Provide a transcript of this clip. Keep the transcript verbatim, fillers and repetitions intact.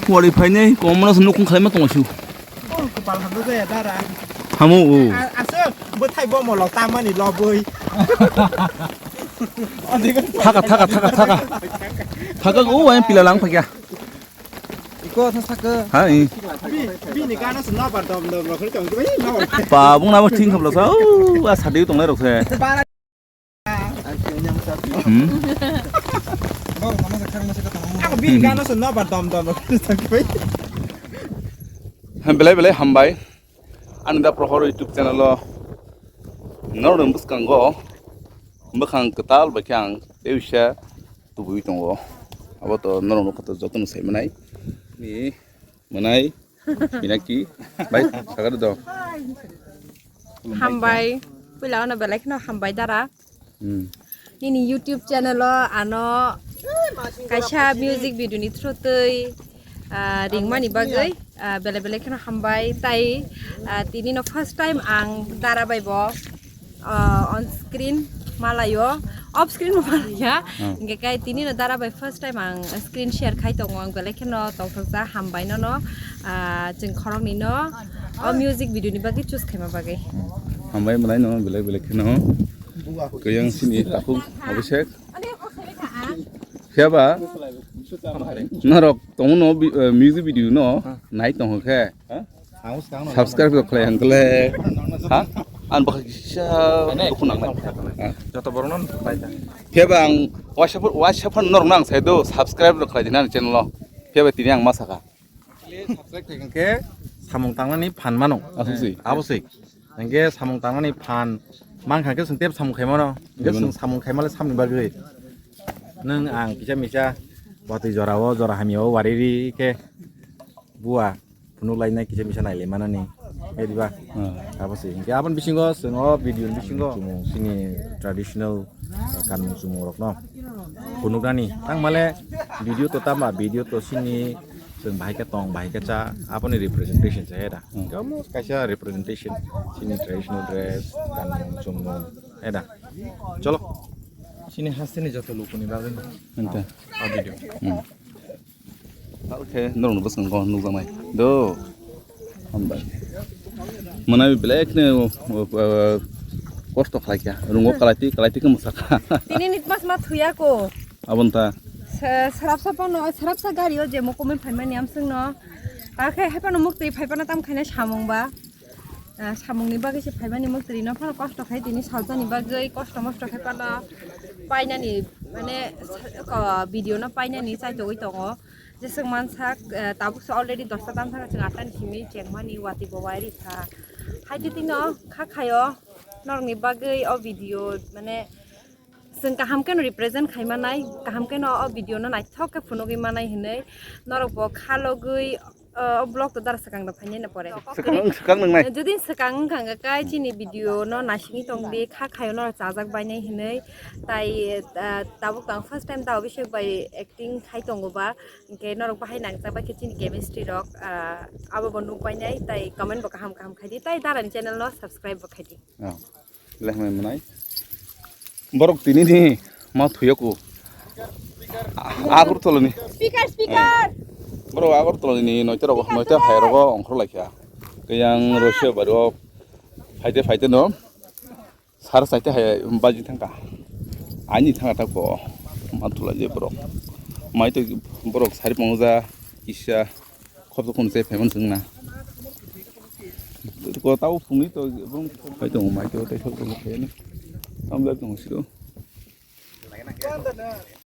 Wari phainai, komno se nukung khlaima tongsu. Oh, kopal hamdo jaya dara. Hamu o. A-, aswk, bwthai bomolo tamani lobwi. Thaka, thaka, thaka, thaka. Thaka, o, ayang pila lang phakya. Iko tha saka. Ha, i. Bi, bini gana se nobar dom dom rok khri tong bai nobar. Pa, bung nabo thing khabla sa. O, a sadi tongnai rok se. Bara. Hmm? Ako bini gana se nobar dom dom rok khri tong bai. Belai belai hambai. Ani da Prohor YouTube channel o norok ni bwskango bwkhang kwtal bai khe ang tei uisa tubui tongo. Abo to norok nukha to jotono sai manai. Ni manai. Pinaki. Bai, sagar do. Hambai. Puila ono belai kheno hambai dara. Hmm. Nini YouTube channel o ano kaisa music video ni through twi, ah, ringmani bagwi, ah, belai belai kheno hambai. Tai, ah, tini no first time ang dara bai bo, ah, on screen malaio, off screen bo malaya. Hmm. Hingke kai tini no dara bai first time ang screen share khai tongo, ang belai kheno tongthokjak, hambai nono, ah, chwng khoroknwi no o music video ni bagwi choose khaima bagwi. Hmm. Hambai malai no belai belai kheno. Kuyang sini takhuk Abhishek. Phiya ba norok tongno bi-, eh, music video no nai tong khe. Subscribe rok khlai ang kle. Ha? An bakha kisa dukhu nang nai. Ha. Joto borok no pai ta. Phiya ba ang WhatsApp, WhatsApp phone norok nang sai do subscribe rok khlai dinani channel o. Phiya ba tini ang ma saka. Subscribe khai khe samung tangnani phan mano. Aswk si. Abo si. Hingke samung tangnani phan mankha khe chwng tep samung khaimano. Hingke chwng samung khaimale samni bagwi. Nwng ang kisa misa watwi jorao, jora hamyao wariri khe bua phunuk lainai kisa misa nailai manani. Hai diba? Hmm. Abo se. Hingke aboni bisingo chwng o video ni bisingo chini traditional, uh, kanmung chumung rokno phunuknani. Tangmale video to tama, video to sini chwng bahai khe tong, bahai khe cha, aboni representation se da. Hmm. Kaisa representation, chini traditional dress, kanmung chumung, hai da. Cholo. Chini hasteni joto lukuni bagwi no. Anta. A video. Hmm. Talkhe norokno bwskango nukjaknai. Do. Hambai. Mwnai belai kheno, uh, kosto khlaikha. Rungo kalaiti, kalaiti khe mwsakha. Tini nit mas ma thuya ko. Abonta. Sa-, sarapsa pano, sarapsa gari o je mokomoi phaimani amswngno. Akhe haipano muktwi phaipano tam khaina samung ba. Ah, samungni bagwi se phaimani muktwi no phano kosto khai tini saljani bagwi kosto mosto khai phano painani mane sa-, ko-, video no painani chaitogwi tongo. Jeswk mansak, eh, tabuk se already dosta tam thangkha chwng atta ni simi chengmani watwi bo wai rikha. Haitwi tino kha khaio norokni bagwi o video mane chwng kaham kheno represent khai manai, kaham kheno o video no naithok khe phunugwi manai hinwi norok bo kha logwi, eh, o vlog to dara swkang da phainai na pore. Swkang, swkang nwngnai. Jodi swkang wngkha hwnkha khe chini video no naisingwi tongdi, kha khaio norok chajak bainai hinwi. Tai, eh, tabuk tang first time da Abhishek bai acting khai tongo ba, hwnkhe norok bahai nangjak bai khe chini chemistry rok, ah, abo bo nuk bainai, tai comment bo kaham kaham khaidi, tai dara ni channel no subscribe bo khaidi. Oh. Lehmai mwnai. Borok tini ni ma thuyo ku. Agartala ni. Speaker, speaker. Borok Agartala ni noita rok, noita hai rogo ongkhor laikha. Kayang Russia baro phaite phaite no. Sar saite hai baji thangka. Ani thangka ta ko. Ma thula je borok. Mai to borok sari pongja kisa. Khobjak phano se phaimani chwngna. Ko tabo phungni to brum phai tongo, mai to tei thok thok phai ni. Tamle tong siro.